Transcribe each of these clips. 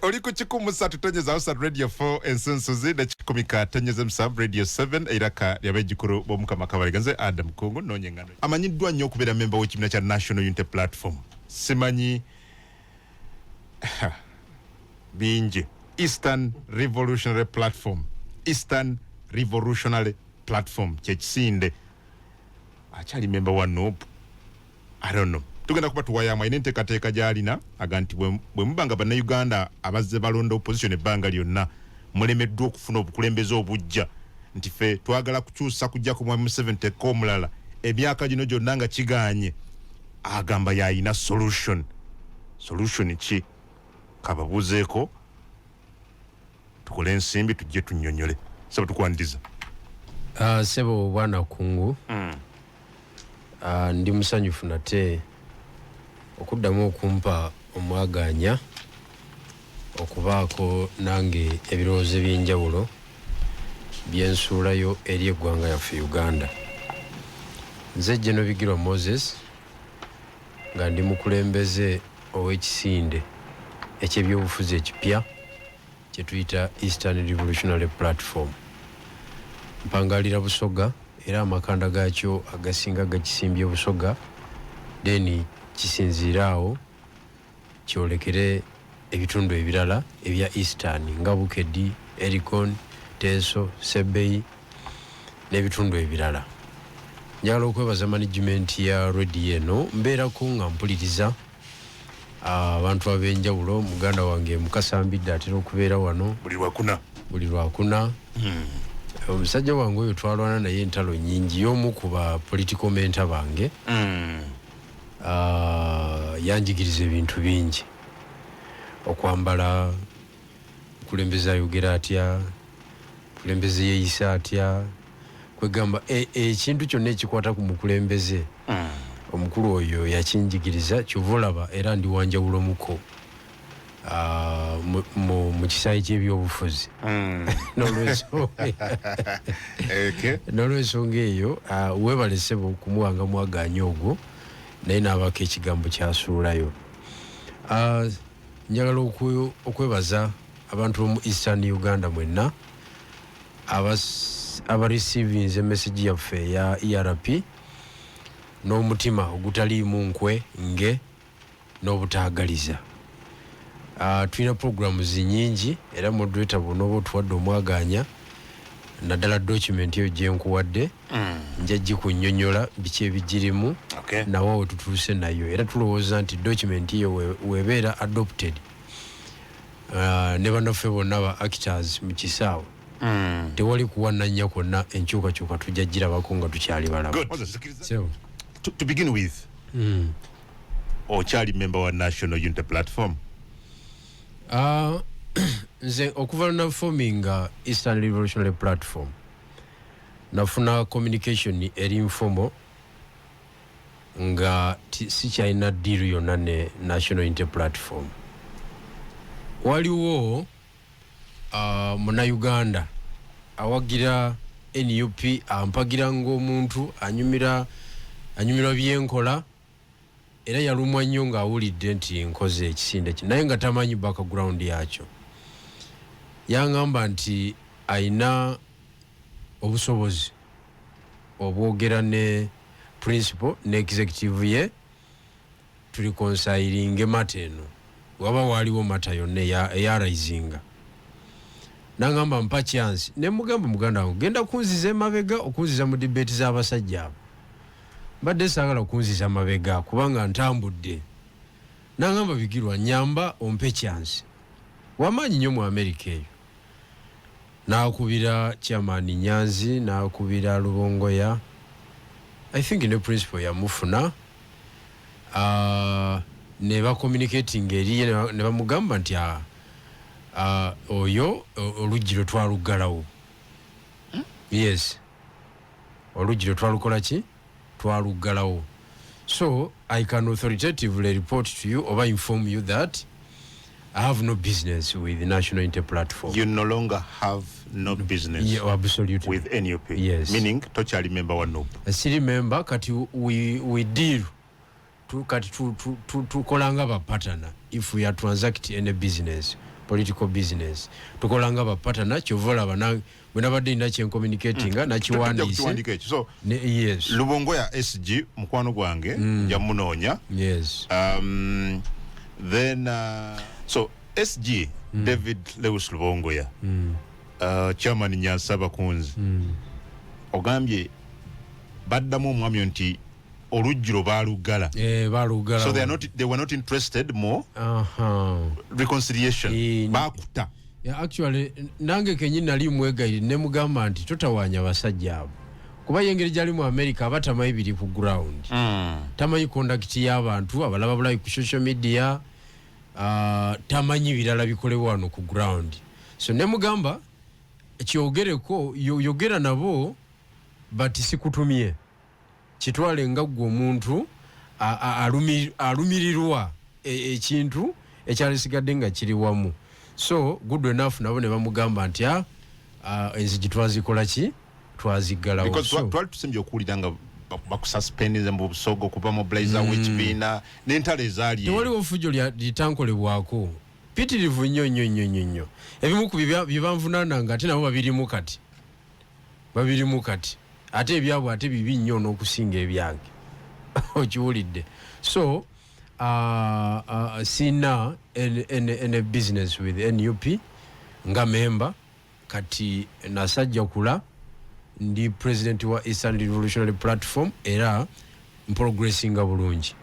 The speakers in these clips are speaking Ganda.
Oli ku 103.3 Radio 4 ensunsuzi ne 107 Radio 7 eiraka lyabejjukulu b'Omukama Kabalega. Nze Adam Kungu noonya engano. Amanyiddwa nnyo okubeera memba w'ekibiina kya National Unity Platform, simanyi bingi, Eastern Revolutionary Platform, Eastern Revolutionary Platform kyekisinde. Akyali memba wa NUP? I don't know. Tugenda kuba tuwayamu. Alina enteekateeka gy'alina aga nti bwe muba nga Bannayuganda abazze balonda opposition ebbanga lyonna mulemeddwa okufuna obukulembeze obujja, nti ffe twagala kukyusa kujja ku Mwami Museveni tekka omulala, emyaka gino gyonna nga kiganye. Agamba yayina solution. Solution ki? Kababuuzeeko, tukole ensimbi, tujje tunnyonnyole. Saba tukwaniriza. Sebo bwana Kungu. Ndi musanyufu nate okuddamu okumpa omwaganya okubaako nange ebirowoozo ebyenjawulo byensuulayo eri eggwanga yaffe Uganda. Nze Geno Bigirwa Moses, nga ndi mukulembeze ow'ekisinde ekyebyobufuzi ekipya kyetuyita Eastern Revolutionary Platform. Mpangalira Busoga, era amakanda gaakyo agasinga gakisimbye Busoga, then kisinziira awo kyolekere ebitundu ebirala ebya Eastern nga Bukedi, Elgon, Teso, Sebei n'ebitundu ebirala. Njagala okwebaza management ya radio eno. Mbeerako nga mpuliriza abantu ab'enjawulo. Muganda wange Mukasambidde atera okubeera wano. Buli Lwakuna. Buli Lwakuna. Omusajja wange oyo twalwana naye entalo nyingi, y'omu ku ba political mentor bange. Yanjigiriza ebintu bingi, okwambala, mukulembeze ayogera atya, mukulembeze yeeyisa atya, kwegamba ekintu kyonna ekikwata ku mukulembeze. Omukulu oyo yakinjigiriza, kyova olaba era ndi wanjawulomuko mu kisaayi ky'ebyobufuzi. N'olwensonga eyo, weebale ssebo okumuwanga mwaganya ogwo, naye n'abaako ekigambo kyasuulayo. Njagala okwebaza abantu b'omu Eastern Uganda mwenna abareceivinze message yaffe eya ERP n'omutima ogutaliimu nkwe nge n'obutaagaliza. Tulina programs nyingi, era moderator bw'onooba otuwadde omwaganya, naddala document eyo gyenkuwadde, nja gikunnyonnyola biki ebigirimu nawa we tutuuse nayo. Era tulowooza nti document eyo webeera adopted ne bannaffe bonna ba actors mu kisaawe, tewali kuwannanya kwonna, enkyukakyuka tujja girabako nga tukyali balamu. Good. Moses, sikiriza. So, To begin with, okyali member wa National Unity Platform? Nze okuva na forming Eastern Revolutionary Platform, nafuna communication eri informal nga sikyalina deal yonna ne National Unity Platform. Waliwo Munnayuganda awagira NUP, ampagira ng'omuntu anyumira, anyumirwa byenkola, era yalumwa nnyo ng'awulidde nti nkoze ekisinde kino, naye nga tamanyi background yakyo. Yaŋŋamba nti ayina obusobozi obwogera ne principal ne executive ye tureconcilinge matter eno, waba waliwo matter yonna eyaraisinga. Nangamba mpa chance, ne mugamba, "Muganda wange, genda kunziza emabega, okunziza mu debate z'abasajja abo. Mbadde saagala kunziza mabega kubanga ntambudde." Nangamba, "Bigirwa, nyamba ompe chance." Wamaanyi nnyo mu America eyo. Nakubira chairman Nyanzi, nakubira Lubongoya, I think ne principal yamufuna. Ne bacommunicating eriye ne bamugamba nti oyo oluggi lwe twaluggalawo. Yes, oluggi lwe twalukola ki? Twaluggalawo. So I can authoritatively report to you oba inform you that I have no business with the National Unity Platform. You no longer have no business Yeah, absolutely. with NUP? Yes. Meaning tokyali member wa NUP? Siri member kati. We deal kati tukola nga bapartner. If we are transact any business, Political business tukola nga bapatana. Kyova olaba bwe nabadde nina kyencommunicatinga, nakiwandiise. Kukiwandiika ekyo, so Yes. Lubongoya SG mukwano gwange, nja munoonya. Then so SG David Lewis Lubongoya, chairman Nyansaba Kunzi, ogambye baddamu omwami nti olujjulo baaluggala. Eh, balugala. So they were not interested more reconciliation. Bakuta. Yeah, actually nange kenyini nali mwegayiri nemugamba nti totawaanya basajja abo, kuba ye engeri gyali mu America aba tamanyi biri ku ground, tamanyi conduct y'abantu abalaba bulayi ku social media, tamanyi birala bikolebwa wano ku ground. So nemugamba kyogereko, yogera nabo, but sikutumye, kitwale nga ggwe omuntu alumirirwa ekintu ekyalisigadde nga kiri wamu. So good enough, nabo ne bamugamba nti enzigi twazikola ki, twaziggalawo. Because twali tusembye okuwulira nga bakususpendinze mu Busoga okuva mobilizer w'ekibiina n'entalo ezaali eyo. Tewaliwo fujjo litankolebwako, pitirivu nnyo nnyo nnyo nnyo nnyo. Ebimu ku bye banvunaana nga ate nabo babirimu kati, babirimu kati, ate ebyabwe ate bibi nnyo n'okusinga ebyange, okiwulidde? So sina any business with NUP nga member. Kati nasajja kula ndi president wa Eastern Revolutionary Platform, era mprogressinga bulungi.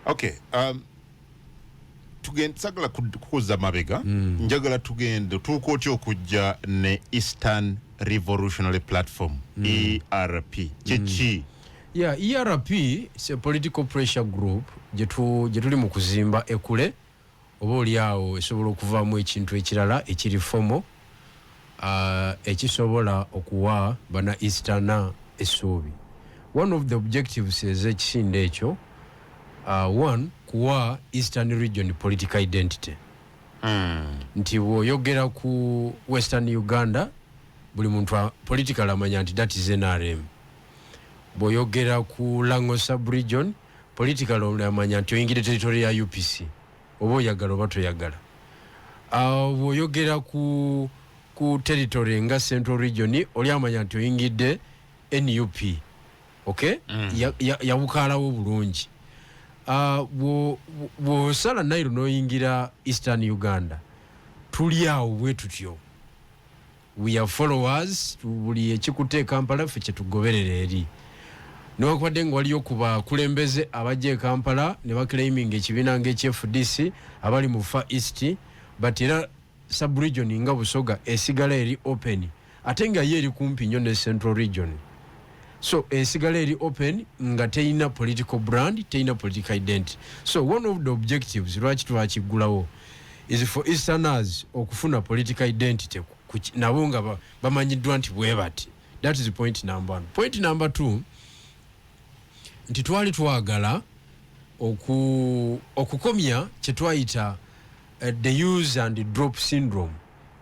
Okay, tugende, sagala kukuza mabega. Njagala tugende tuuka otya okujja ne Eastern Revolutionary Platform, ERP, kiki? Yeah, ERP is a political pressure group gye tuli mu kuzimba ekule, oba oli awo esobola okuvaamu ekintu ekirala ekiri formal, ekisobola okuwa bana easterner essuubi. One of the objectives ez'ekisinde ekyo, one, kuwa Eastern Region political identity, nti bw'oyogera ku Western Uganda, buli muntu political amanya nti that is NRM. Bw'oyogera ku Lango subregion, political amanya nti oyingire territory ya UPC, oba oyagala oba toyagala. Bw'oyogera ku territory nga Central Region, oli amanya nti oyingidde NUP. Okay. Yabukaalawo bulungi. Bw'osala Nile n'oyingira Eastern Uganda, tuli awo bwe tutyo, we are followers. Buli ekikutte e Kampala ffe kyetugoberera eri, newankubadde nga waliyo ku bakulembeze abajja e Kampala ne baclaiminga ekibiina nga ekyFDC abali mu Far East, but era subregion nga Busoga esigala eri open, ate nga ye eri kumpi nnyo ne Central Region. So esigala eri open nga teyina political brand, teyina political identity. So one of the objectives lwaki twakiggulawo is for easterners okufuna political identity nabo nga bamanyiddwa nti bwe bati. That is point number one. Point number two, nti twali twagala okukomya kyetwayita the use and drop syndrome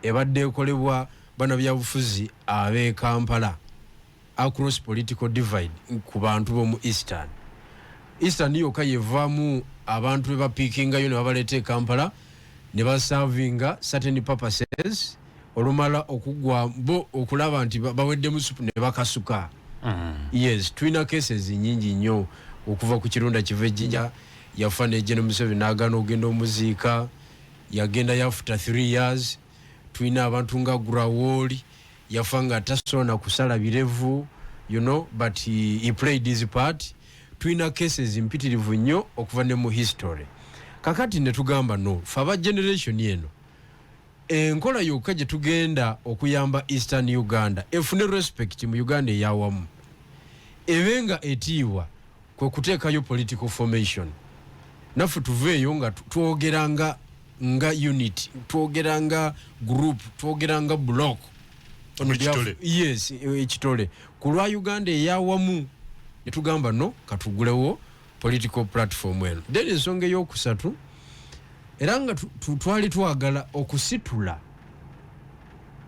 ebadde ekolebwa bannabyabufuzi ab'e Kampala across political divide ku bantu b'omu Eastern. Eastern yokka yevaamu abantu be bapiikingayo ne babaleeta e Kampala ne baservinga certain purposes, olumala okugwa bo okulaba nti baweddemu supu ne bakasuka. Yes, tulina cases nyingi nnyo okuva ku Kirunda Kivejinja, yafa ne General Museveni n'agaana ogenda omuziika, yagenda after 3 years. Tulina abantu nga Grawoli, yafa nga tasobola kusala birevu, but he played his part. Tulina cases mpitirivu nnyo okuva ne mu history. Kakati ne tugamba no, fe aba generation eno, enkola yokka gye tugenda okuyamba Eastern Uganda efune respect mu Uganda eyawamu, ebe nga etiibwa, kwe kuteekayo political formation, naffe tuveeyo nga twogera nga unit, twogera nga group, twogera nga block. Ono Ekitole. Yes, ekitole ku lwa Uganda eyawamu. Netugamba no, katugulewo political platform eno. Then ensonga eyokusatu, era nga twali twagala okusitula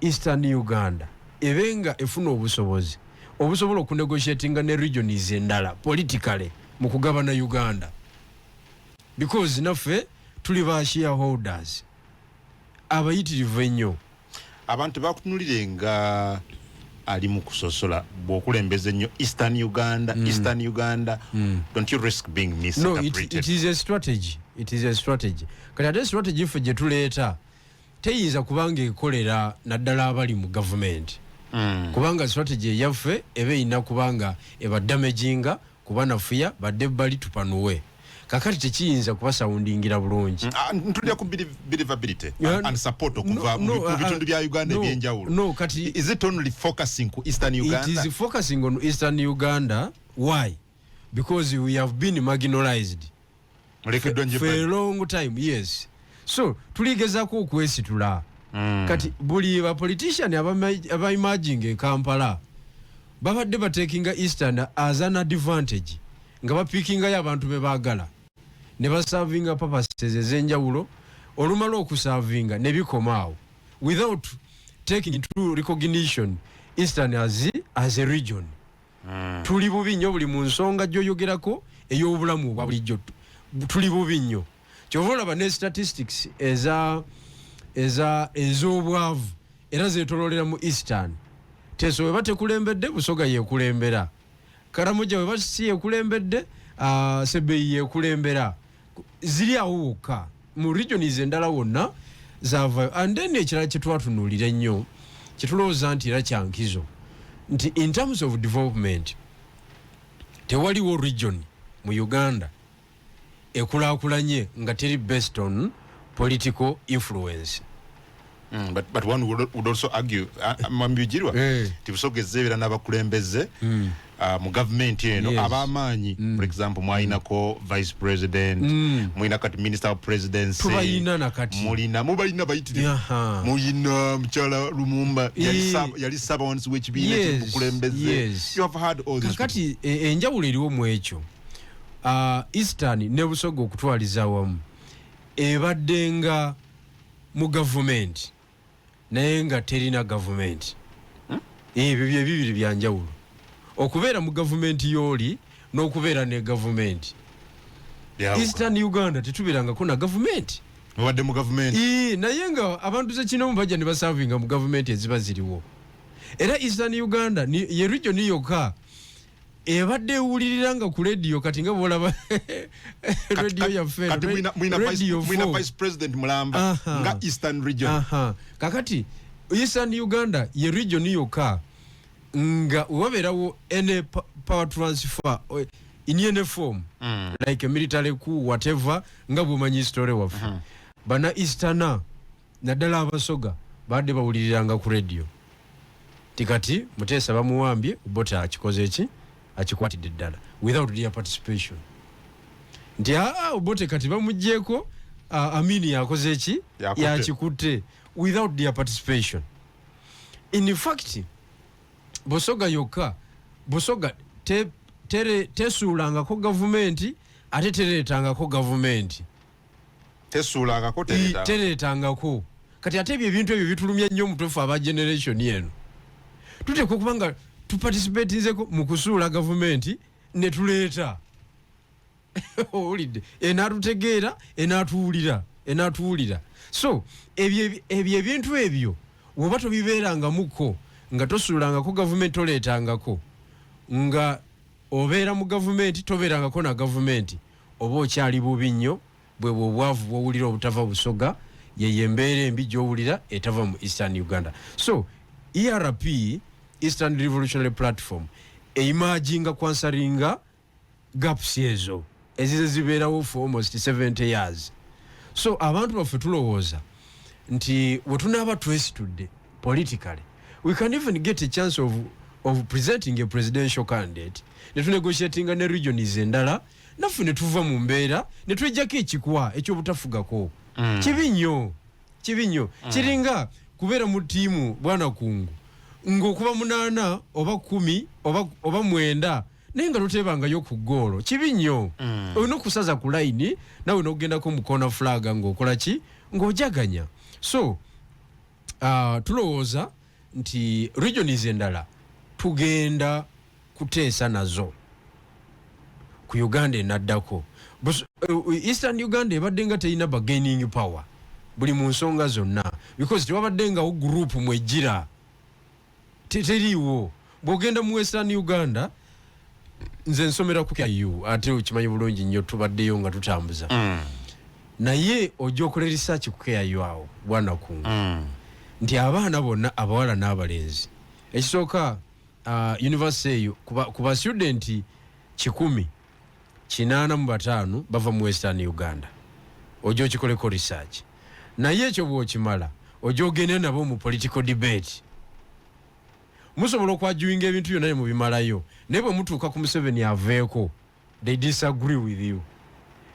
Eastern Uganda ebe nga efuna obusobozi obusobola okunegotiatinga ne regions endala politically mu kugabana Uganda, because naffe tuli ba shareholders. Abayitirivu ennyo. Abantu bakutunulire nga ali mu kusosola bw'okulembeza ennyo Eastern Uganda, Eastern Uganda. Don't you risk being No, misinterpreted? it is a strategy, it is a strategy. Kati ate strategy ffe gye tuleeta teyinza kubanga ekolera naddala abali mu gavumenti, kubanga strategy eyaffe eba erina kubanga ebadamaginga, kubanafuya, badde ebbali tupanuwe. Kakati tekiyinza kubasoundingira bulungi. Ah, ntulira ku believability and support okuva No, mu bitundu bya Uganda no, ebyenjawulo. No, kati Is it only focusing ku Eastern It Uganda? is focusing on Eastern Uganda. Why? Because we have been marginalized Mulekeddwa nnyo for a ebbali. long time, yes. So tuligezaako okwesitula. Kati buli bapolitician abaemerging e Kampala babadde batakinga Eastern as an advantage, nga bapickingayo abantu be baagala ne baservinga purposes ez'enjawulo. Olumala okuservinga ne bikoma awo without taking into recognition Eastern as a region. Tuli bubi nnyo buli mu nsonga gy'oyogerako ey'obulamu obwa bulijjo, tuli bubi nnyo. Kyova olaba ne statistics eza eza ez'obwavu era zetololera mu Eastern. Teso weba tekulembedde, Busoga yekulembera. Karamoja weba si yekulembedde, Sebeyi yekulembera. Ziri awo wokka, mu regions endala wonna zavayo. And then ekirala kyetwatunuulira ennyo, kyetulowooza nti era kyankizo, nti in terms of development tewaliwo region mu Uganda ekulaakulanye nga teri based on political influence. But one would also argue, Mwami Bigirwa, nti Busoga ezeebeera n'abakulembeze mu gavumenti eno ab'amaanyi. For example, mwalinako vice president, mulina kati minister of presidency. Tubayina nakati. Mulina, mubalina bayitirivu. Muyina mukyala Lumumba, yali ssabawandiisi w'ekibiina ekiri bukulembeze. You have had all these. Kakati enjawulo eriwo mu ekyo, Eastern ne Busoga okutwaliza awamu ebadde nga mu gavumenti naye nga terina gavumenti. Ebyo bye bibiri byanjawulo, okubeera mu gavumenti y'oli n'okubeera ne gavumenti. Byawuka. Eastern Uganda tetubeerangako na gavumenti. Mubadde mu gavumenti. Ii, naye nga abantu zekinomu bajja ne baservinga mu gavumenti eziba ziriwo. Era Eastern Uganda ye region yokka ebadde ewulirira nga ku radio. Kati nga bwolaba radio yaffe Kati mulina Radio mulina 4. vice president mulamba nga Eastern Region. Aha. Kakati Eastern Uganda ye region yokka nga wewabeerawo any power transfer in any form, like a military coup, whatever, nga bwomanyi story waffe, bana Easterner naddala Abasoga badde bawuliriranga ku radio ti kati Muteesa bamuwambye, Obote akikoze eki, akikwatidde ddala without their participation, nti aa, Obote kati bamugyeko, Amini yakoze eki. Yakutte. Yakikutte without their participation. In fact, Busoga yokka, Busoga tesuulangako gavumenti ate tereetangako gavumenti. Tesuulangako, tereetangako. Tereetangako. Kati ate ebyo ebintu ebyo bitulumya nnyo omutuufu. Aba generation eno tuteekwa okuba nga tuparticipatinzeko mu kusuula gavumenti ne tuleeta, owulidde, enaatutegeera, enaatuwulira, enaatuwulira. So ebyo ebintu ebyo woba tobibeerangamuko, nga tosuulangako gavumenti, toleetangako, nga obeera mu gavumenti, tobeerangako na gavumenti, oba okyali bubi nnyo. Bwe bwobwavu bwowulira obutava Busoga, yeyo embeera embi gyowulira etava mu Eastern Uganda. So ERP, Eastern Revolutionary Platform, emerginga kuansweringa gaps ezo ezize zibeerawo for almost 70 years. So abantu baffe tulowooza nti wetunaaba twesitudde politically, we can even get a chance of presenting a presidential candidate, netunegotiatinga ne regions endala, naffe netuva mu mbeera netwejjako ekikwa ekyobutafugako. Kibi nnyo, kibi nnyo. Kiringa kubeera mu ttiimu bwana kungu ng'okuba 8 oba 10 oba 9, naye nga toteebangayo ku ggoolo. Kibi nnyo. Olina okusaza ku layini nawe n'okugendako mu corner flag ng'okola ki, ng'ojaganya. So tulowooza nti regions endala tugenda kuteesa nazo ku Uganda enaddako. Eastern Uganda ebadde nga terina bargaining power. Buli mu nsonga zonna, because tewabadde ngawo group mwejjira. Teriiwo. Bw'ogenda mu Western Uganda, nze nsomera ku KU, ate okimanyi bulungi nnyo, tubaddeyo nga tutambuza. Naye ojja okola research ku KU awo, bwanakungu, nti abaana bonna, abawala n'abalenzi, ekisooka, university eyo ku ba student 100, 85 bava mu Western Uganda. Ojja okikoleko research. Naye ekyo bw'okimala, ojja ogende nabo mu political debate. Musobola okwajuinga ebintu byonna ne mubimalayo, naye bwe mutuuka ku Museveni aveeko, they disagree with you.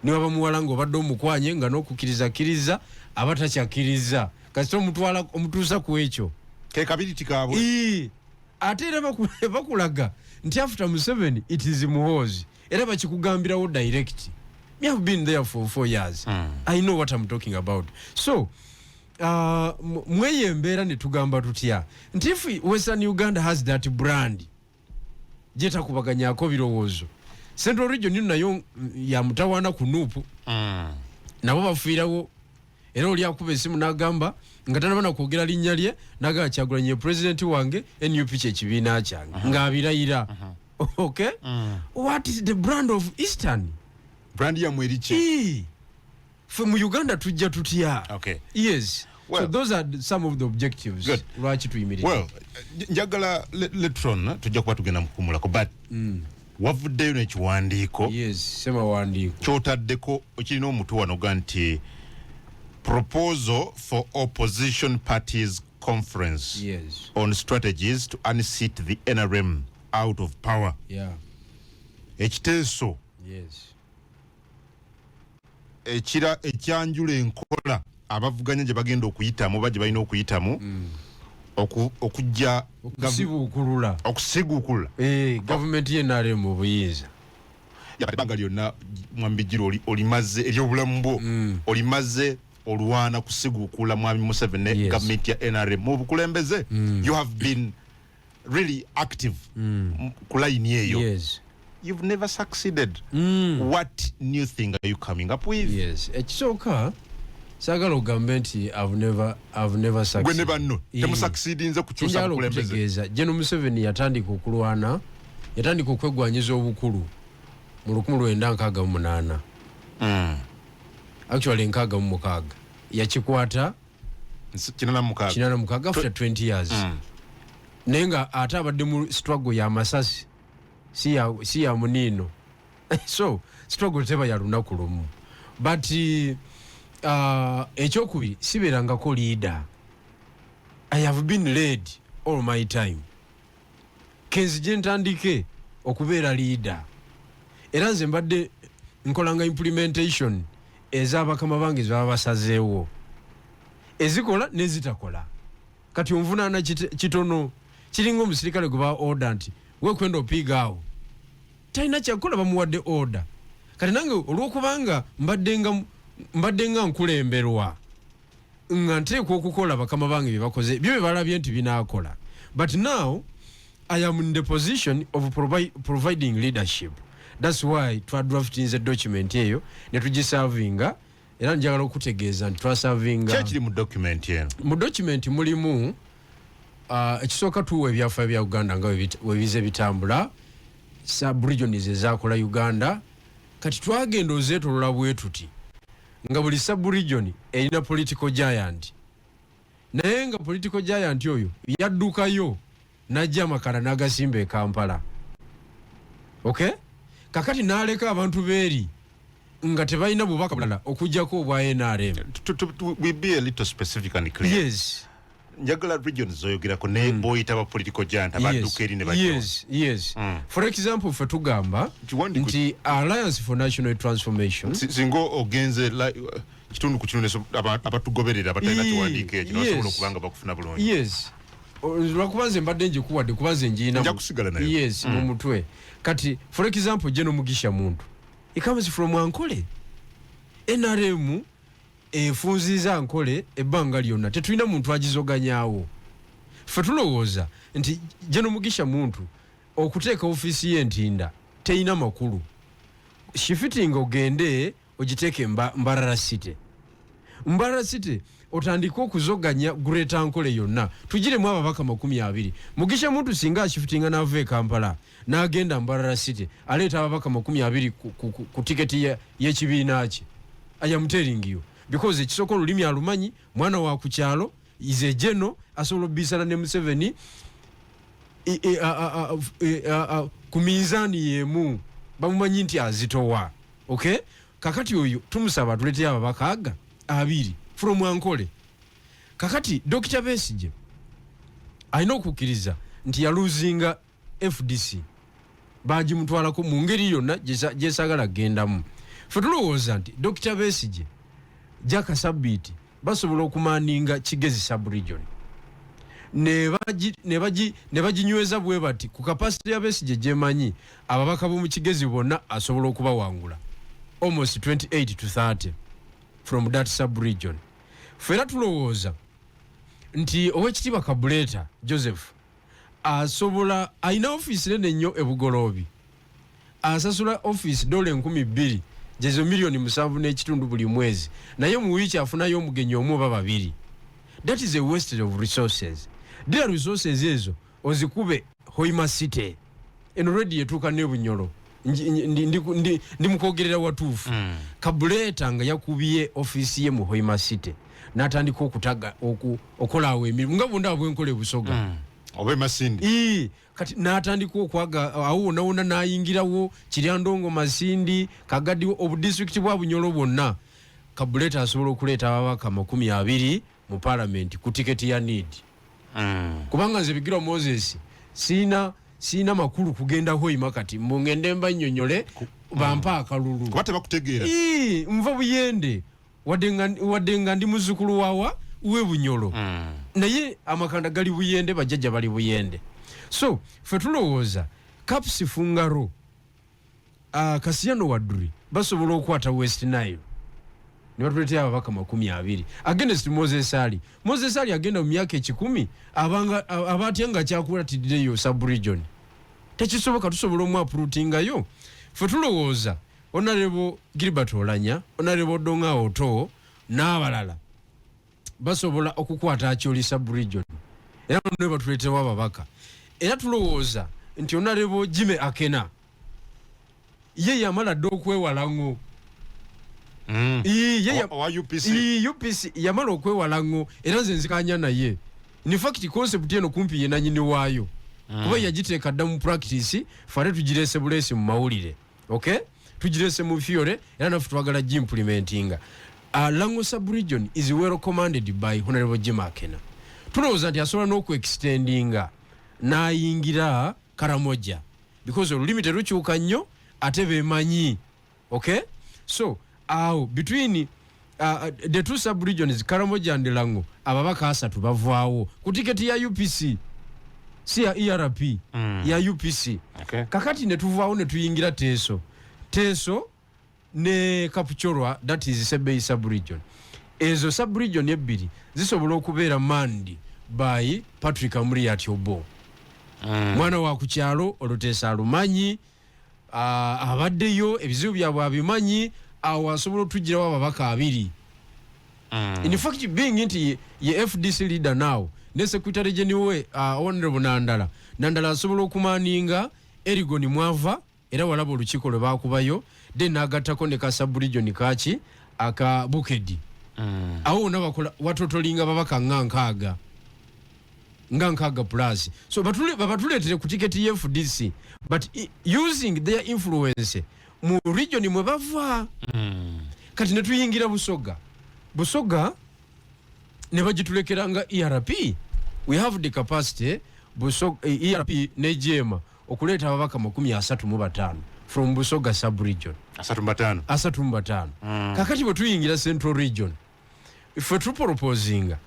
Niwaba muwala nga obadde omukwanye nga n'okukkiriza kkiriza, aba takyakkiriza kasita omutwala omutuusa ku ekyo. Ke kabiriti kaabwe. Ii, ate era bakulaga nti after Museveni it is Muhoozi, era bakikugambirawo direct. Me have been there for 4 years. I know what I'm talking about. So mweyo embeera ne tugamba tutya nti if Western Uganda has that brand gyetakubaganyako birowoozo, Central Region nayo ya mutawaana ku NUP. Nabo bafiirawo, era oli akuba esimu n'agamba nga tanaba nakwogera linnya lye, n'agamba, "Kyagulanyi ye pulezidenti wange, NUP kyekibiina kyange," ng'abirayira. Okay, what is the brand of Eastern? Brand yammwe eriki? Ii. Ffe mu Uganda tujja tutya? Yes. Well- So those are some of the objectives Good. lwaki tuyimiridde. Well, njagala later on tujja kuba tugenda mukuwummulako, but wavuddeyo n'ekiwandiiko. Yes, semawandiiko. Kyotaddeko ekirina omutwe wano ga nti "Proposal for Opposition Parties Conference on Strategies to Unseat the NRM out of Power." Ekiteeso ekira ekyanjula enkola abavuganya gye bagenda okuyitamu oba gye balina okuyitamu okujja okusibuukulula. Okusiguukulula. Eh, gavumenti ye NRM obuyinza. Ebbanga lyonna, mwami Bigirwa, olimaze eryobulamu bwo, olimaze olwana kusiguukula mwami Museveni ne gavumenti ya NRM mu bukulembeze. You have been really active ku layini eyo. You've never succeeded. What new thing are you coming up with? Yes, ekisooka, saagala ogambe nti I've never Gwe ne succeeded. banno Eh. temusucceedinze kukyusa Kyenjagala bukulembeze. okutegeeza, General Museveni yatandika okulwana, yatandika okwegwanyiza obukulu mu 1968. Actually 66 yakikwata. 86. 86, after 20 years. Naye nga ate abadde mu struggle y'amasasi, si ya muniino. So struggle teba ya lunaku lumu. But ekyokubiri, sibeerangako leader. I have been led all my time. Kenzije ntandike okubeera leader, era nze mbadde nkolanga implementation ez'abakama bange zebaba basazeewo, ezikola nezitakola. Kati onvunaana kitono. Kiringa omusirikale gwe ba order nti wekwenda opiiga awo, talina kyakukola, bamuwadde order. Kati nange olwokubanga mbadde nga nkulemberwa, nga nteekwa okukola bakama bange bye bakoze, byo bye balabye nti binaakola. But now I am in the position of providing leadership. That's why twadraftinze document eyo ne tugiservinga. Era njagala okutegeeza nti twaservinga. Kyekiri mu document eno? Mu document mulimu, ekisooka, tuwa ebyafaayo bya Uganda nga webize bitambula, subregions ezakola Uganda. Kati twagenda ozeetolola bwe tuti nga buli subregion erina political giant, naye nga political giant oyo yaddukayo najja amakala n'agasimba e Kampala. Okay, kakati n'aleka abantu beeri nga tebalina bubaka bulala okugjako obwa NRM. We be a little specific and clear. Yes. Njagala regions zoyogerako ne boyita ba political giant abadduka eri ne bajja. Yes. For example, fe tugamba nti Alliance for National Transformation. Singa ogenze kitundu ku kitundu, abatugoberera abatalina kiwandiiko ekyo nasobola okuba nga bakufuna bulungi. Yes, lwakuba nze mbadde njikuwadde, kuba nze ngiina. Nja kusigala nayo. Yes, mu mutwe. Kati for example, General Mugisha Muntu, he comes from Ankole. NRM efunziza Ankole ebbanga lyonna, tetulina muntu agizoganyawo. Ffe tulowooza nti General Mugisha Muntu okuteeka ofiisi y'entinda teyina makulu, shifting ogende ogiteeke Mbarara City. Mbarara City otandike okuzoganya Greater Ankole yonna, tugiremu ababaka 20. Mugisha Muntu singa ashiftinga n'ava e Kampala n'agenda Mbarara City, aleeta ababaka 20 ku tiketi y'ekibiina kye. I am telling you, because ekisooka, olulimi alumanyi, mwana wa ku kyalo, ize geno asobola obisana ne Museveni ku minzaani yemu, bamumanyi nti azitowa. Okay, kakati oyo tumusaba tuleteyo ababaka aga 20 from Ankole. Kakati Dr Besigye alina okukkiriza nti yalosinga FDC, bagimutwalako mu ngeri yonna gyesagala kugendamu. Fe tulowooza nti Dr Besigye, Jaka Sabiti basobola okumanninga Kigezi subregion ne baginyweza bwe bati ku capacity ya Besigye gyemanyi, ababaka b'omu Kigezi bonna asobola okubawangula almost 28 to 30 from that subregion. Ffe era tulowooza nti Owekitiibwa Kabuleta Joseph asobola, alina ofiisi nene nnyo e Bugoloobi, asasula ofiisi dola 2000, gyezo miliyoni 7.5 buli mwezi, naye mu wiiki afunayo omugenyi omu oba babiri. That is a wastage of resources. Dira resources ezo ozikube Hoima City. Eno redi etuuka ne Bunyolo. Ndi mukwogerera watuufu. Kabuleta nga yakubye ofiisi ye mu Hoima City n'atandika okutaga okola awo emirimu nga bwondaba bwenkola ebusoga. Oba emasindi. Ii, kati n'atandika okwaga awo wonna wonna, n'ayingirawo Kiryandongo, Masindi, Kagadi, obudisitulikiti bwa Bunyolo bwonna. Kabuleta asobola okuleeta ababaka 20 mu palamenti ku tiketi ya need, kubanga nze Bigirwa Moses siina makulu kugenda Hoima kati mbungende mbanyonyole bampa akalulu. Kuba tebakutegeera. Ii, nva Buyende, wadde nga ndi muzzukulu wawa we Bunyolo, naye amakanda gali Buyende, bajjajja bali Buyende. So fe tulowooza Kaps Fungaro, Kasiyano Wadri basobola okukwata West Nile ne batuleetera ababaka 20 against Moses Ali. Moses Ali agenda mu myaka 100 abanga aba atya nga kyakulatiddeyo subregion? Tekisoboka. Tusobola omuuprootingayo. Fe tulowooza Honorable Gilbert Olanya, Honorable Odonga Otto n'abalala basobola okukwata Acholi subregion era ne batuleetewo ababaka. Era tulowooza nti Honorable Jimmy Akena ye yamala dda okwewala ŋŋo. Ii, ye Owa UPC. Ii, UPC yamala okwewala ŋŋo, era nze nzikanya naye. In fact, concept eno kumpi ye nanyini waayo, kuba yagiteeka dda mu practice. Fe ate tugirese bulesi mu mawulire, okay, tugirese mu theory, era naffe twagala giimplementinga. Lango subregion is well commanded by Honorable Jim Akena. Tulowooza nti asobola n'okuextendinga n'ayingira Karamoja, because olulimi terukyuka nnyo ate bemanyi. Okay, so awo between the two subregions, Karamoja and Lango, ababaka 30 bavaawo ku tiketi ya UPC, si ya ERP, ya UPC. Kakati ne tuvaawo ne tuyingira Teeso. Teeso ne Kapchorwa, that is Sebei subregion. Ezo subregion ebbiri zisobola okubeera manned by Patrick Amuriat Obbo, mwana wa ku kyalo, oluteesa alumanyi, abaddeyo, ebizibu byabwe abimanyi. Awo asobola otugirawo ababaka 20. In fact, being nti ye FDC leader now ne secretary general we, Honorable Nandala, Nandala asobola okumanninga Elgon mwava, era walaba olukiiko lwe bakubayo, then nagattako ne ka subregion kaki aka Bukedi. Awo wonna bakola watotolinga babaka nga 60, nga 60 plus. So babatuleetere ku tiketi ye FDC, but using their influence mu region mwe bava. Kati ne tuyingira Busoga. Busoga ne bagitulekera nga ERP. We have the capacity, Busoga, ERP ne JEEMA, okuleeta ababaka 35 from Busoga subregion. 35. 35. Kakati bwe tuyingira Central Region, ffe tuproposinga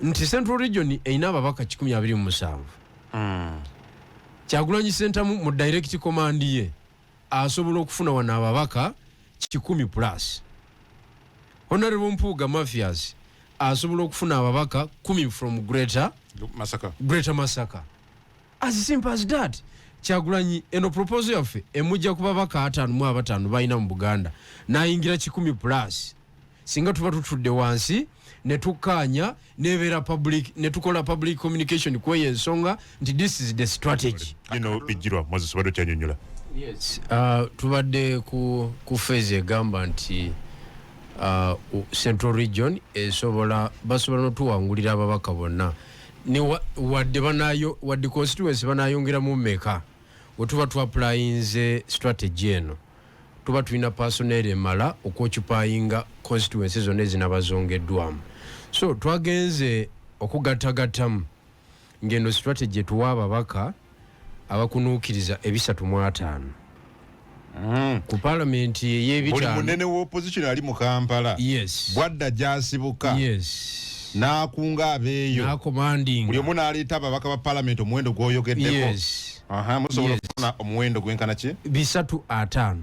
nti Central Region erina ababaka 127. Kyagulanyi Sentamu mu direct command ye asobola okufuna wano ababaka 100 plus. Honorable Mpuuga Mathias asobola okufuna ababaka 10 from Greater Masaka. Greater Masaka. As simple as that. Kyagulanyi eno proposal yaffe emujja ku babaka 55 balina mu Buganda, nayingira 100 plus. Singa tuba tutudde wansi ne tukkaanya, nebeera public, ne tukola public communication kweyo ensonga nti this is the strategy. Gino Bigirwa Moses, obadde okyanyonyola. Yes. Tubadde ku phase egamba nti Central Region esobola, basobola notuwangulira ababaka bonna ne wadde banayo, wadde constituency banayongeramu mmeka. Wetuba twapplyinze strategy eno, tuba tulina personnel emala okwoccupyinga constituency zonna ezinaba zongeddwamu. So twagenze okugattagattamu ng'eno strategy etuwa ababaka abakunuukiriza 350 ku palamenti Buli ey'ebitaano. munene wa opposition ali mu Kampala bwadda gyasibuka n'akunga abeeyo, n'acommandinga, buli omu n'aleeta ababaka ba palamenti omuwendo gw'oyogeddeko. Aha, musobola okufuna omuwendo gwenkana ki? 350.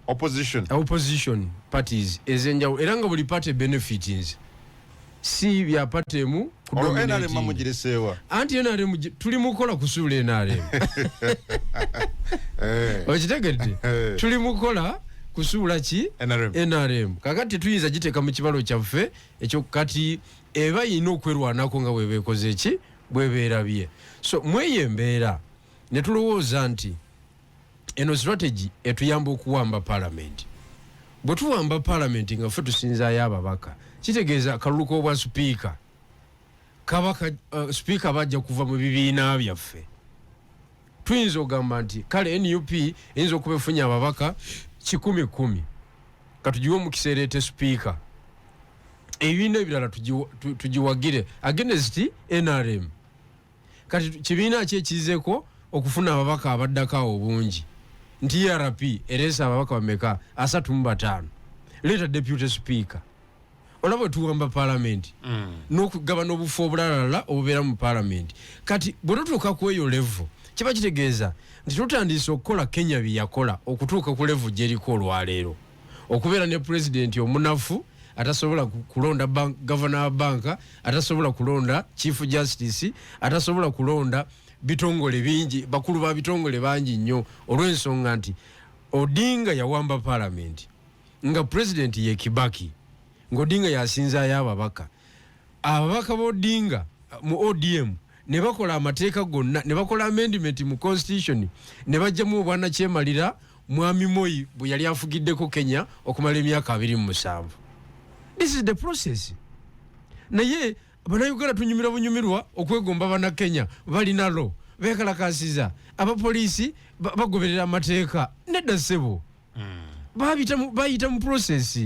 Opposition. Opposition parties ez'enjawulo, era nga buli party benefitins, si bya party emu Olwo NRM kudominating. Bamugireseewa? Anti NRM tuli mukola kusuula NRM. Okitegedde? Eh. Tuli mukola kusuula ki? NRM. NRM kakati tetuyinza giteeka mu kibalo kyaffe ekyo. Kati eba yina okwerwanako nga bweba ekoze ki, bwebeerabye. So mweyo embeera ne tulowooza nti eno strategy etuyamba okuwamba palamenti. Bwe tuwamba palamenti nga ffe tusinzaayo ababaka, kitegeeza akalulu k'obwa sipiika kaba sipiika bajja kuva mu bibiina byaffe. Tuyinza okugamba nti kale NUP eyinza okuba efunye ababaka 110, katugiwe omukisa ereete sipiika, ebibiina ebirala tugiwagire against NRM. Kati kibiina ki ekizeeko okufuna ababaka abaddako awo obungi? Nti ERP ereese ababaka bameka? 35. Leeta deputy speaker. Olaba tuwamba palamenti n'okugabana obufu obulalala obubeera mu palamenti. Kati bwe tutuuka ku eyo level, kiba kitegeeza nti tutandise okukola Kenya bye yakola okutuuka ku level gyeriko olwaleero, okubeera ne pulezidenti omunafu atasobola kulonda gavana wa banka, atasobola kulonda chief justice, atasobola kulonda bitongole bingi, bakulu ba bitongole bangi nnyo, olw'ensonga nti Odinga yawamba palamenti nga pulezidenti ye Kibaki, ng'Odinga yasinzaayo ababaka. Ababaka ba Odinga mu ODM ne bakola amateeka gonna, ne bakola amendment mu constitution, ne bajjamu obwanakyemalira mwami Moi bwe yali afugiddeko Kenya okumala emyaka 27. This is the process. Naye Bannayuganda tunyumira bunyumirwa okwegomba Bannakenya balina lo bekalakasiza, abapoliisi bagoberera amateeka. Nedda ssebo, bayita mu process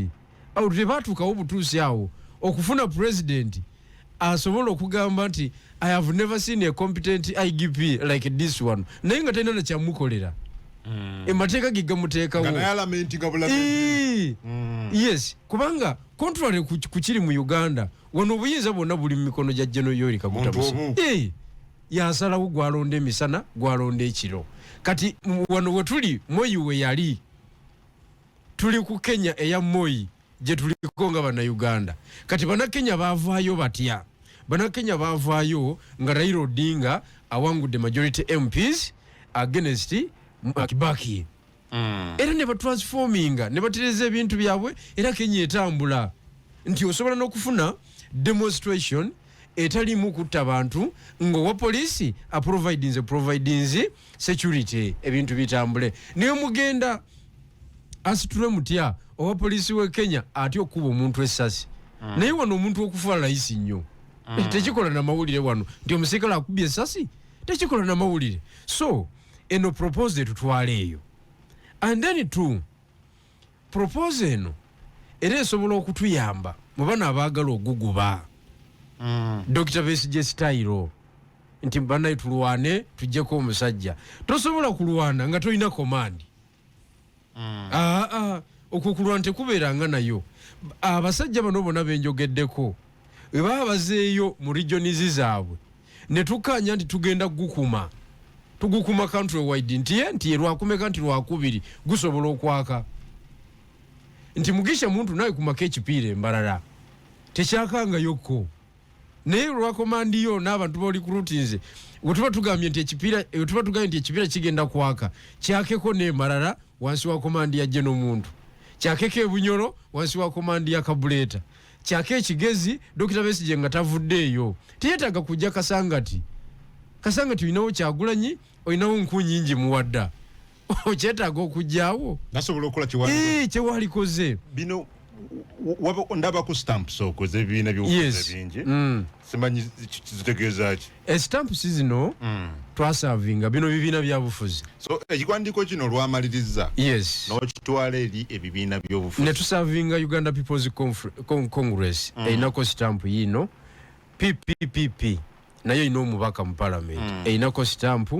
awo, tebatuukawo obutuusi awo okufuna president asobola okugamba nti "I have never seen a competent IGP like this one," naye nga talina nakyamukolera, emateeka ge gamuteekawo. Nga naye alamentinga bulame. Yes, kubanga contrary ku kiri mu Uganda, wano obuyinza bwonna buli mu mikono gya General Yoweri Kaguta Muntu Museveni. omu. Yasalawo gwalonda emisana, gwalonda ekiro. Kati wano wetuli, Moi we yali, tuli ku Kenya eya Moi gye tuliko nga Bannayuganda. Kati Bannakenya bavaayo batya? Bannakenya bavaayo nga Raila Odinga awangudde majority MPs against Kibaki, era ne batransforminga ne batereza ebintu byabwe, era Kenya etambula nti osobola n'okufuna demonstration etalimu kutta bantu, ng'owa poliisi aprovidinze providinze security, ebintu bitambule. Naye mugenda asitule mutya owa poliisi we Kenya atya okukuba omuntu essasi? Naye wano omuntu okufa layisi nnyo, tekikola namawulire wano nti omusirikale akubye essasi, tekikola namawulire. So eno proposal etutwala eyo. And then two, proposal eno era esobola okutuyamba mu bano abaagala oguguba Dr Besigye style, nti banaye tulwane tujjeko omusajja. Tosobola kulwana nga tolina command. Aa, okwo kulwana tekubeeranga nayo. Abasajja bano bonna benjogeddeko bwe baba bazeeyo mu regions zaabwe ne tukkaanya nti tugenda gukuma, tugukuma country wide, nti ye nti ye lwakumeka, nti lwakubiri gusobola okwaka, nti Mugisha Muntu naye kumako ekipiira embalala tekyakangayokko, naye lwa command yo n'abantu b'orecruitinze, wetuba tugambye nti ekipiira, wetuba tugambye nti ekipiira kigenda kwaka, kyakeko n'emalala wansi wa command ya General Muntu. Kyakeko ebunyoro wansi wa command ya Kabuleta, kyake ekigezi Dr. Besigye nga tavuddeeyo, teyetaaga kujja Kasangati. Kasangati olinawo Kyagulanyi, olinawo nku nyingi muwadda, okyetaaga okujjaawo? Nasobola okukola kyewalikoze. Bino ndaba ku stamps okwo ez'ebibiina by'obufuzi ebingi. Simanyi zitegeeza ki. Estamps zino twaservinga bino bibiina bya bufuzi. So ekiwandiiko kino olwamaliriza, n'okitwala eri ebibiina by'obufuzi. Ne tuservinga Uganda People's Congress, erinako stamp yiino. PPPP nayo erina omubaka mu parliament, erinako stamp.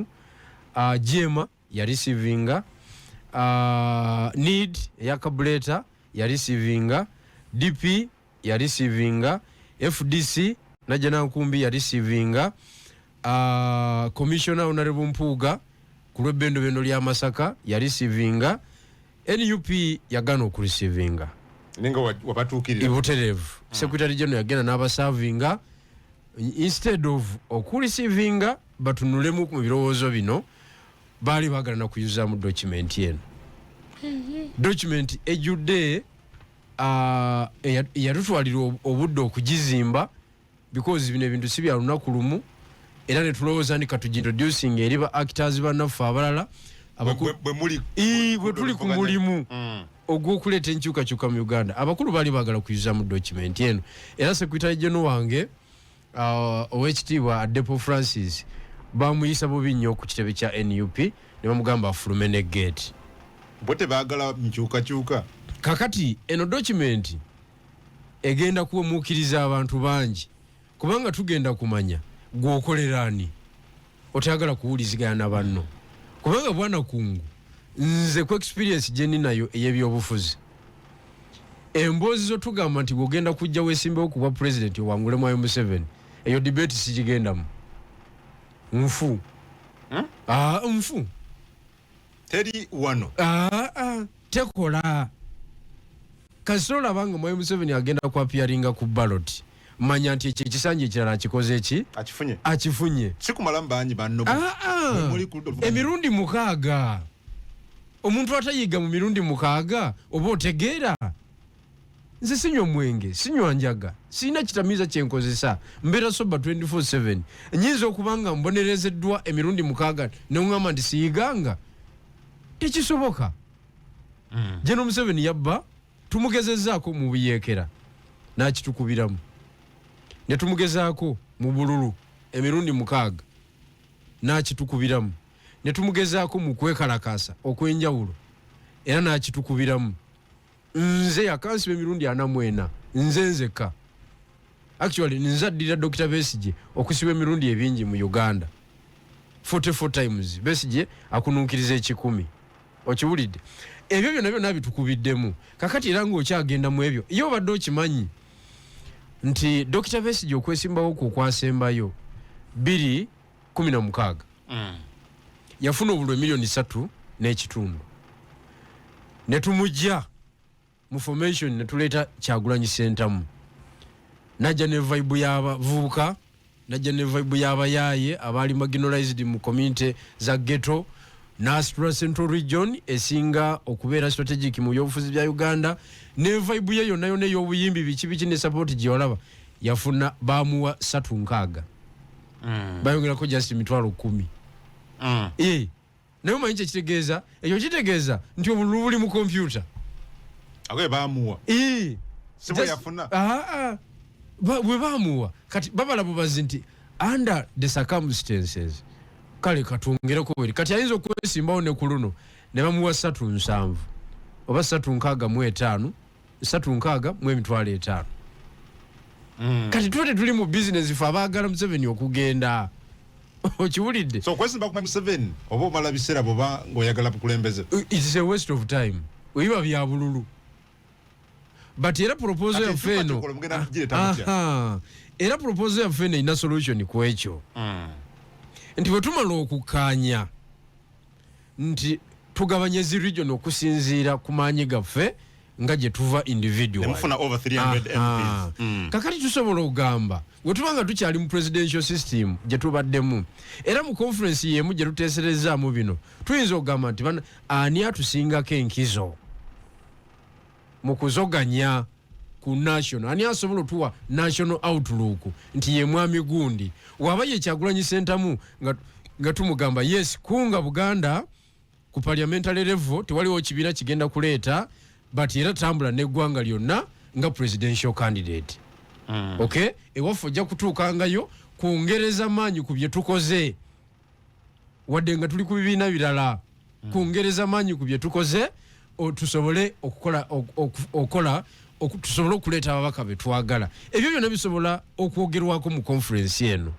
Jema yareceivinga, need eya Kabuleta yareceivinga, DP yareceivinga, FDC Najjanankumbi yareceivinga, Commissioner Honorable Mpuuga ku lw'ebbendobendo lya Masaka yareceivinga, NUP yagaana okureceivinga. Ninga wabatuukirira? Butereevu. Secretary General yagenda n'abaservinga. Instead of okureceivinga batunulemu mu birowoozo bino, baali baagala nakuyuzaamu document eno, document ejjudde eyatutwalira obudde okugizimba, because bino ebintu si bya lunaku lumu. Era netulowooza nti katugintroducing eri ba actors bannaffe abalala. Bwe muli Bwe tuli ku mulimu ogw'okuleeta enkyukakyuka mu Uganda, abakulu baali baagala kuyuzamu document eno. Era secretary general wange, owekitiibwa Adepo Francis, bamuyisa bubi nnyo ku kitebe kya NUP ne bamugamba afulume ne gate. Bo tebaagala nkyukakyuka. Kakati eno document egenda kuwemuukiriza abantu bangi, kubanga tugenda kumanya gweokolera ani otayagala kuwuliziganya na banno. Kubanga bwana Kungu, nze ku experience gye ninayo ey'ebyobufuzi, emboozi zo tugamba nti bwogenda kujja wesimbewo ku bwa president owangule mwayo Museveni, eyo debate sigigendamu, nfu. Ah, nfu. Teri wano. Ah, ah, tekola. Kasita olaba nga mwayo Museveni agenda kuappearinga ku ballot, manya nti ekyo ekisanja ekirala akikoze ki? Akifunye. Akifunye. Sikumalamu bangi banno. Ah, ah. Muli ku ludda oluvuganya. Emirundi 6, omuntu atayiga mu mirundi 6 oba otegeera? Nze sinywa mwenge, sinywa njaga, sirina kitamiiza kyenkozesa, mbeera sober 24/7. Nyinza okuba nga mbonerezeddwa emirundi 6 neŋŋamba nti siyiganga? Tekisoboka. General Museveni yabba, tumugezezaako mu buyeekera n'akitukubiramu, ne tumugezaako mu bululu emirundi 6 n'akitukubiramu, ne tumugezaako mu kwekalakaasa okw'enjawulo era n'akitukubiramu. Nze yakansiba emirundi 44, nze nzekka. Actually nze addirira Dr. Besigye okusiba emirundi ebingi mu Uganda, 44 times. Besigye akunuukiriza 100. Okiwulidde? Ebyo byonna byonna bitukubiddemu. Kakati era ng'okyagenda mu ebyo, ye obadde okimanyi nti Dr. Besigye okwesimbawo kwe okwasembayo 2016 yafuna obululu emiliyoni 3.5, ne tumujja mu formation ne tuleeta Kyagulanyi Sentamu. Najja ne vibe y'abavubuka, najja ne vibe y'abayaaye abaali marginalized mu community za ghetto, n'asitula Central Region esinga okubeera strategic mu byobufuzi bya Uganda, ne vibe ye yonna yonna ey'obuyimbi, biki biki, ne support gye walaba yafuna. Bamuwa 360, bayongerako just 10,000. Naye omanyi kyekitegeeza? Ekyo kitegeeza nti obululu buli mu kompyuta. Ate bamuwa si bwe yafuna. Ah, ah. Bwe bamuwa, kati babala bubazi nti under the circumstances, kale katwongereko bweri. Kati ayinza okwesimbawo ne ku luno ne bamuwa 370 oba 365, 365,000. Kati tuba tetuli mu bizinesi fe abaagala Museveni okugenda. Okiwulidde? So okwesimba ku Museveni oba omala biseera bwoba ng'oyagala bukulembeze? It's a waste of time, webiba bya bululu. But era proposal Kati yaffe eno enkyukakyuka mugenda kugireeta mutya? Aha. Era proposal yaffe eno erina solution ku ekyo, nti bwe tumala okukkaanya nti tugabanye zi region okusinziira ku maanyi gaffe nga gye tuva individual, Nemufuna over 300 MPs. Kakati tusobola okugamba, bwe tuba nga tukyali mu presidential system gye tubaddemu, era mu conference yemu gye tuteeserezaamu bino, tuyinza okugamba nti bana ani atusingako enkizo. Mu kuzoganya ku national, ani asobola otuwa national outlook nti ye mwami gundi? Waba ye Kyagulanyi Sentamu nga tumugamba, yes, kunga Buganda ku parliamentary level, tewaliwo kibiina kigenda kuleeta, but era tambula neggwanga lyonna nga presidential candidate. Okay, ewaffe ojja kutuukangayo kwongereza maanyi ku bye tukoze, wadde nga tuli ku bibiina birala. Kwongereza maanyi ku bye tukoze, tusobole okukola okola tusobole okuleeta ababaka betwagala. Ebyo byonna bisobola okwogerwako mu conference eno.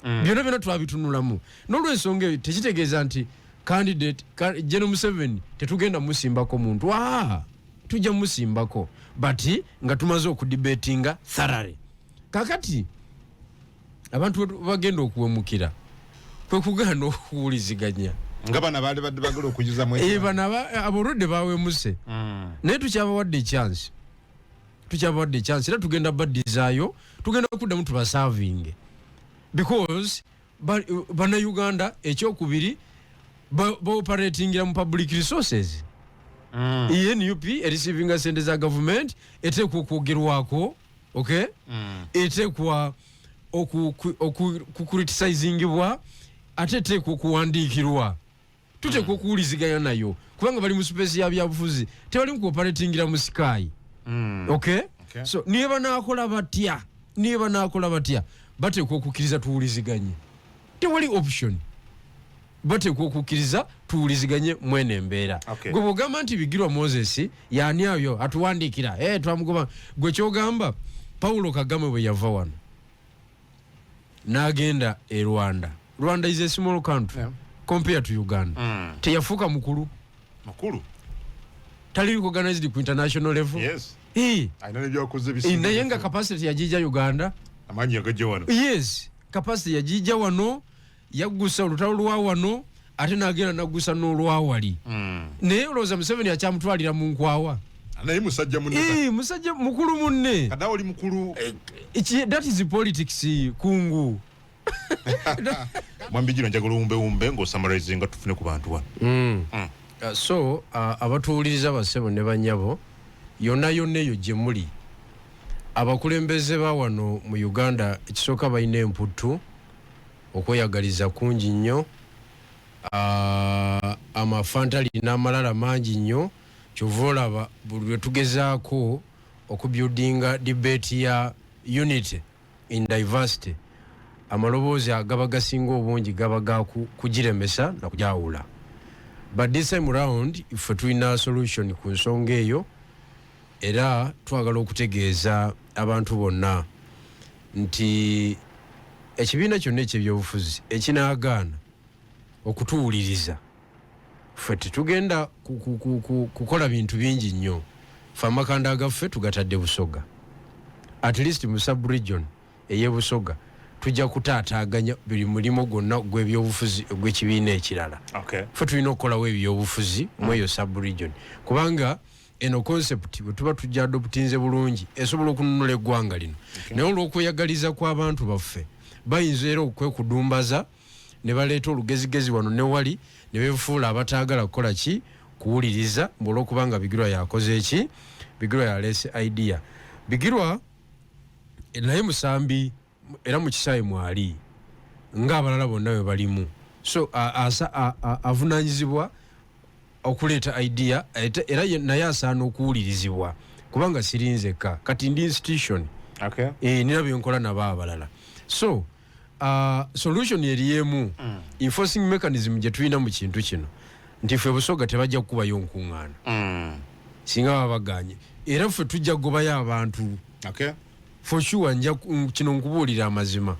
Byonna byonna twabitunulamu. N'olwensonga eyo, tekitegeeza nti candidate General Museveni tetugenda musimbako muntu. Aa, tujja musimbako, but nga tumaze okudebatinga thoroughly. Kakati abantu bagenda okuwemukira kwe kugaana okuwuliziganya. Nga bano baali badde bagala okujuzamu. Bano aboludde bawemuse. Naye tukyabawadde chance, tukyabawadde chance, era tugenda baddizaayo, tugenda kuddamu tubaservinge, because Bannayuganda, ekyokubiri, baoperatingira mu public resources. NUP ereceivinga sente za government, eteekwa okwogerwako, okay. Eteekwa okucriticizingibwa, ate eteekwa okuwandiikirwa. Tuteekwa okuwuliziganya nayo, kubanga bali mu space ya byabufuzi, tebali mu kuoperatingira mu sky. Okay? So niye banakola batya, niye banakola batya, bateekwa okukkiriza tuwuliziganye. Tewali option, bateekwa okukkiriza tuwuliziganye mwene embeera. Gwe bwogamba nti Bigirwa Moses yani ayo atuwandiikira, hey, twamugoba. Gwe kyogamba, Paulo Kagame bwe yava wano n'agenda e Rwanda, Rwanda is a small country compared to Uganda. Teyafuuka mukulu? Mukulu. Tali recognized ku international level? Yes. Alina nebyakoze. Naye nga capacity yagijja Uganda. Amaanyi yagajja wano. Yes, capacity yagijja wano, yaggusa olutalo lwa wano, ate nagenda naggusa n'olwawali. Naye olowooza Museveni akyamutwalira mu nkwawa? Naye musajja munne. Musajja mukulu munne. Kadawo oli mukulu. That is politics, kungu. Mwami Bigirwa, njagala owumbewumbe ng'osummarizinga, tufune ku bantu wano. So abatuwuliriza, bassebo ne banyabo, yonna yonna eyo gye muli, abakulembeze ba wano mu Uganda, ekisooka balina emputtu, okweyagaliza kungi nnyo, amafantali n'amalala mangi nnyo. Kyova olaba buli lwe tugezaako okubuildinga debate ya unity in diversity, amaloboozi agaba gasinga obungi gaba ga kugiremesa nakujawula. But this time round ffe tulina solution ku nsonga eyo, era twagala okutegeeza abantu bonna nti ekibiina kyonna ekyebyobufuzi ekinaagaana okutuwuliriza, ffe tetugenda kukola bintu bingi nnyo. Ffe amakanda agaffe tugatadde Busoga, at least mu subregion ey'ebusoga tujja kutaataaganya buli mulimu gwonna gw'ebyobufuzi ogw'ekibiina ekirala. Ffe tulina okukolawo ebyobufuzi mu eyo subregion, kubanga eno concept bwe tuba tujja adoptinze bulungi, esobola okununula eggwanga lino. Naye olw'okweyagaliza kw'abantu baffe, bayinza era okwekudumbaza ne baleeta olugezigezi wano ne wali, ne befuula abataagala kukola ki, kuwuliriza, olwokubanga Bigirwa yakoze eki, Bigirwa yaleese idea. Bigirwa naye musambi, era mu kisaawe mwali ng'abalala bonna bwe balimu. So avunanyizibwa okuleeta idea, era naye asaana okuwulirizibwa, kubanga sirinzeka, kati ndi institution. Nina byenkola nabo abalala. So solution eri emu, enforcing mechanism gye tulina mu kintu kino, nti ffe Busoga tebajja kukubayo nkuŋŋaana. Singa baba baganye, era ffe tujja kugobayo abantu. For sure, nja kino nkubuulira amazima,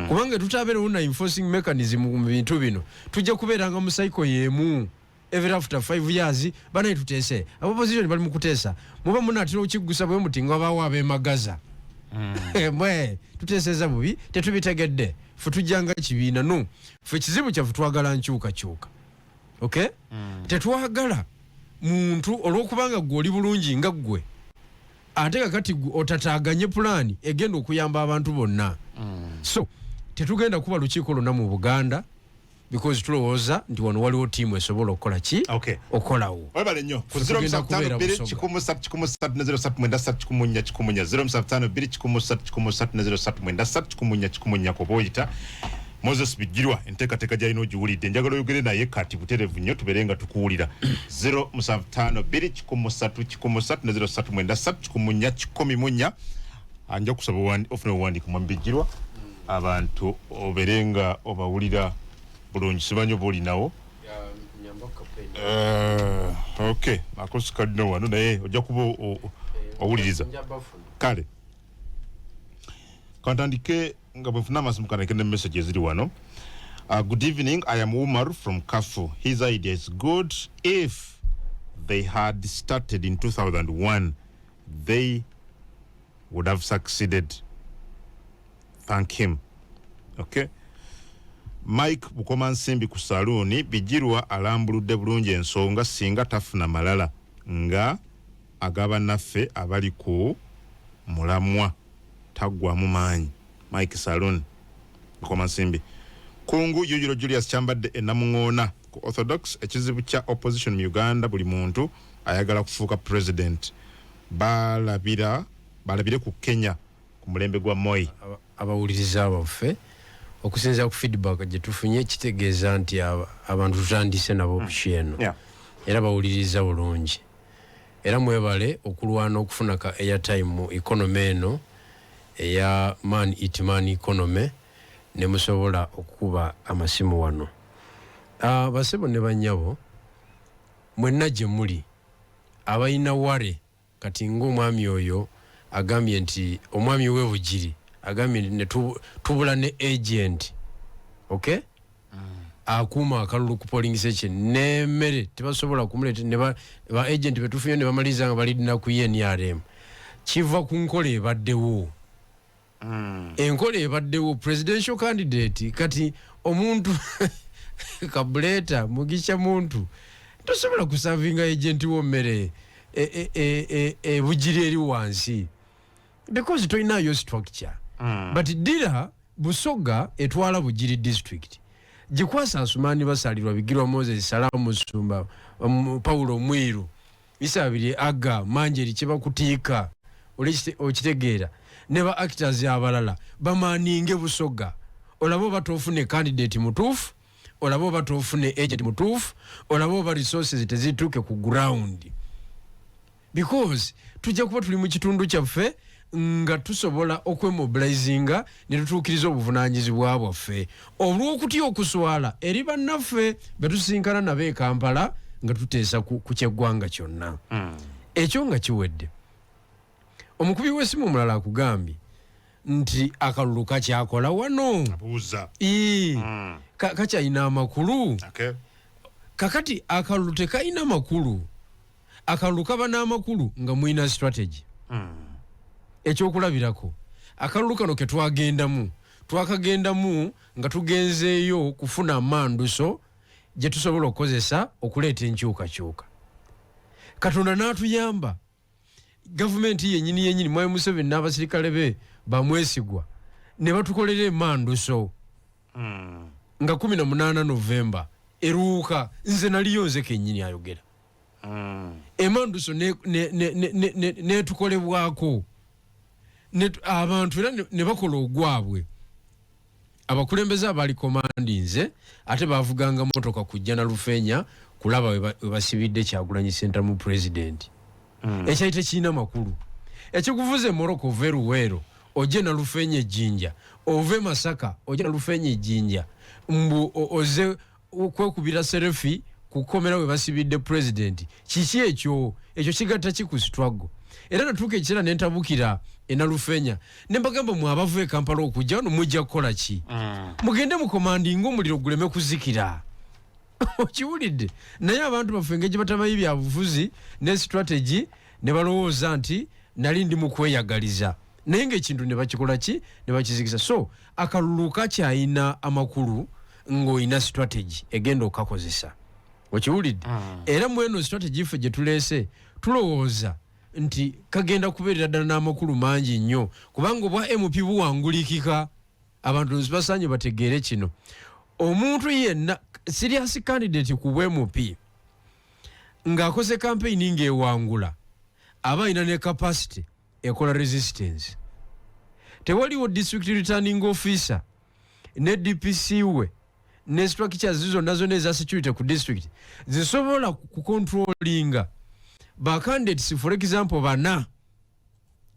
kubanga tutabeerewo na enforcing mechanism mu bintu bino, tujja kubeeranga mu cycle y'emu every after 5 years. Banaye tuteese, opposition bali mu kuteesa, muba munaatera okiggusa bwe muti nga wabaawo abemagaza, mwe tuteeseza bubi, tetubitegedde. Ffe tujjanga kibiina, no, ffe kizibu kyaffe twagala nkyukakyuka, okay? Tetwagala muntu olwokubanga gwe oli bulungi nga ggwe, ate kakati gwe otataaganye pulaani egenda okuyamba abantu bonna. So tetugenda kuba lukiiko lwonna mu Buganda. Because tulowooza nti wano waliwo tiimu esobola okukola ki? Okukolawo. Webale nnyo. Ku Ffe tugenda kubeera 0752 Busoga. 1 3 03 14 072 1 3 03 14 14 kuba oyita Moses Bigirwa, enteekateeka gyalina ogiwulidde. Njagala oyogere naye kati buterevu nnyo, tubeere nga tukuwulira. 0752 1 3 03 94 14. Nja kusaba ofune owandiika, Mwami Bigirwa, abantu obeere nga obawulira bulungi. Simanyi oba olinawo. Ok, akosi kalina wano, naye ojja kuba owuliriza. Kale kantandike nga bwenfuna amasimu, kandike ne message eziri wano. Good evening, I am Umar from Kafu. His idea is good. If they had started in 2001, they would have succeeded. Thank him. Okay, Mike Bukomansimbi ku saluuni. Bigirwa alambuludde bulungi ensonga. Singa tafuna malala nga agabannaffe abali ku mulamwa, taggwamu maanyi. Mike Saloon, Bukomansimbi. Kungu Yuyiro Julius Kyambadde enamuŋoona ku Orthodox. Ekizibu kya opposition mu Uganda, buli muntu ayagala kufuuka president. Balabira balabire ku Kenya ku mulembe gwa Moi. Abawuliriza baffe, okusinziira ku feedback gye tufunye, kitegeeza nti abantu tutandise nabo pushi eno era bawuliriza bulungi. Era mwebale okulwana okufuna ka airtime mu economy eno eya man eat man economy, ne musobola okukuba amasimu wano. Basebo ne bannyabo mwenna gye muli abalina ware, kati ng'omwami oyo agambye nti, omwami we Bugiri agambye nti ne tubula ne agent, okay, akuuma akalulu ku polling station n'emmere tebasobola kumuleeta ne ba agent betufunye ne bamaliriza nga balidina ku NRM. Kiva ku nkola ebaddewo, enkola ebaddewo. Presidential candidate kati omuntu kabuleta Mugisha Muntu, tosobola kuservinga agent wo mmere ebugiri eri wansi because tolinayo structure. But dira Busoga etwala Bugiri district, gikwasa Asumani Basalirwa, Bigirwa Moses, Salamu Musumba, Paulo Mwiru, Isabiri aga Manjeri Kibakutiika, okitegeera, ne ba actors abalala bamaninge Busoga, olabe oba tofune candidate mutuufu, olabe oba tofune agent mutuufu, olabe oba resources tezituuke ku ground, because tujja kuba tuli mu kitundu kyaffe nga tusobola okwemobilizinga ne tutuukiriza obuvunanyizibwa bwaffe olw'okutya okuswala eri bannaffe betusinkana nabo e Kampala nga tuteesa ku kyeggwanga kyonna. Ekyo nga kiwedde, omukubi w'essimu omulala akugambye nti akalulu kakyakola wano. Abuuza. Ii, kakyalina amakulu? Kakati akalulu tekalina makulu. Akalulu kaba n'amakulu nga mulina strategy. Ekyokulabirako, akalulu kano ketwagendamu, twakagendamu nga tugenzeeyo kufuna manduso gye tusobola okukozesa okuleeta enkyukakyuka. Katonda n'atuyamba, gavumenti yenyini yenyini, Mwami Museveni n'abasirikale be bamwesigwa, ne batukolera emanduso nga 18 Novemba eruuka. Nze naliyo, nze kenyini ayogera. Emanduso netukolebwako abantu era ne bakola ogwabwe. Abakulembeze abaali komandinze ate bavuganga motoka kujja na Lufenya kulaba we basibidde Kyagulanyi Sentamu president. Ekyali tekirina makulu ekikuvuza emoroka ova eruweero ojje na Lufenya ejjinja, ove Masaka ojje na Lufenya ejjinja, mbu oze kwekubira selfie kukomera we basibidde president. Kiki ekyo? Ekyo kigatta ki ku struggle? Era natuuka ekiseera nentabukira enalufenya ne mbagamba, mwe abava e Kampala okujja wano mujja kukola ki? Mugende mukomandinga omuliro guleme kuzikira. Okiwulidde? Naye abantu baffe engeri gye batamanyi byabufuzi ne strategy, ne balowooza nti nali ndi mu kweyagaliza, naye ngaekintu ne bakikola ki? Ne bakizikiza. So akalulu kakyayina amakulu ng'olina strategy egenda okukakozesa. Okiwulidde? Era mweno strategy ffe gye tuleese, tulowooza nti kagenda kubeerera ddala n'amakulu mangi nnyo, kubanga obwa MP buwangulikika. Abantu basaanye bategeere kino. Omuntu yenna serious candidate ku bwa MP ng'akoze campaign ng'ewangula, aba alina ne capacity ekola resistance. Tewaliwo district returning officer ne DPC we ne structures zonna zonna eza security ku district zisobola kucontrollinga ba candidates, for example bana,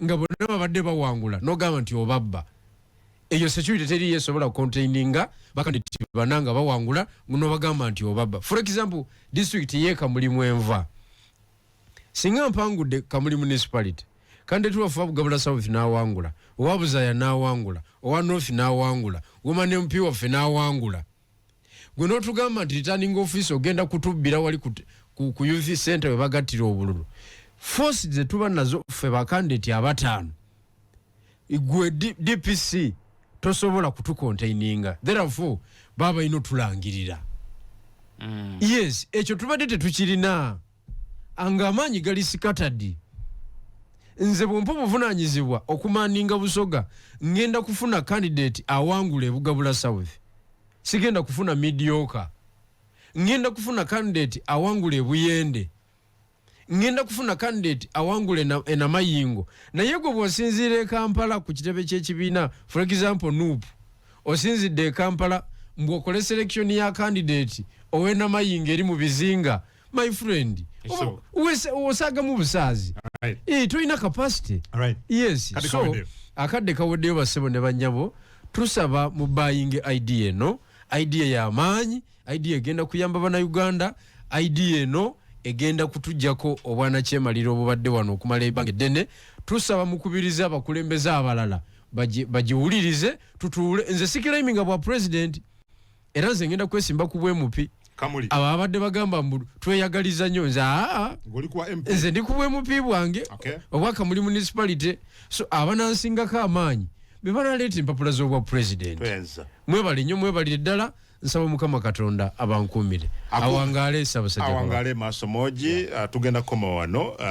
nga bonna babadde bawangula, nogamba nti obabba. Eyo security teri yesobola containinga ba candidate bana nga bawangula nobagamba nti obabba. For example, district ye Kamuli mwenva, singa mpangudde Kamuli Municipality, candidate waffe Bugabula South n'awangula, owa Buzaya n'awangula, owa North n'awangula, woman MP waffe n'awangula, gwe n'otugamba nti returning office ogenda kutubbira wali ku youth center we bagattira obululu, force zetuba nazo ffe ba candidate abataano, gwe DPC tosobola kutucontaininga. Therefore baba balina otulangirira. Yes, ekyo tubadde tetukirina, nga amaanyi gali scattered. Nze bwompa obuvunanyizibwa okumaninga Busoga, ngenda kufuna candidate awangula Ebugabula South, sigenda kufuna mediocre. Ngenda kufuna candidate awangula Ebuyende, ngenda kufuna candidate awangula Enamayingo. Naye gwe bw'osinziira e Kampala ku kitebe ky'ekibiina, for example NUP, osinzidde e Kampala mbw'okole selection ya candidate ow'Enamayingo eri mu bizinga, my friend, osaagamu busaazi. Tolina capacity. Yes, so akadde kaweddeyo. Bassebo ne bannyabo, tusaba mu buying idea eno. Idea y'amaanyi, idea egenda kuyamba Bannayuganda, idea eno egenda kutujjako obwanakyemalira obubadde wano okumala ebbanga eddene. Tusaba mukubirize abakulembeze abalala bagiwulirize, tutuule. Nze siclaiminga bwa president, era nze ngenda kwesimba ku bwa MP. Abo abadde bagamba mbu tweyagaliza nnyo, nze aa, nze ndi ku bwa MP bwange obwa Kamuli Municipality. So abanansingako amaanyi be banaleeta empapula z'obwa president. Mwebale nnyo, mwebalire ddala. Nsaba Mukama Katonda abankuumire. Awangaale Ssaabasajja. Awangaale maaso mogi. Tugenda kukoma wano.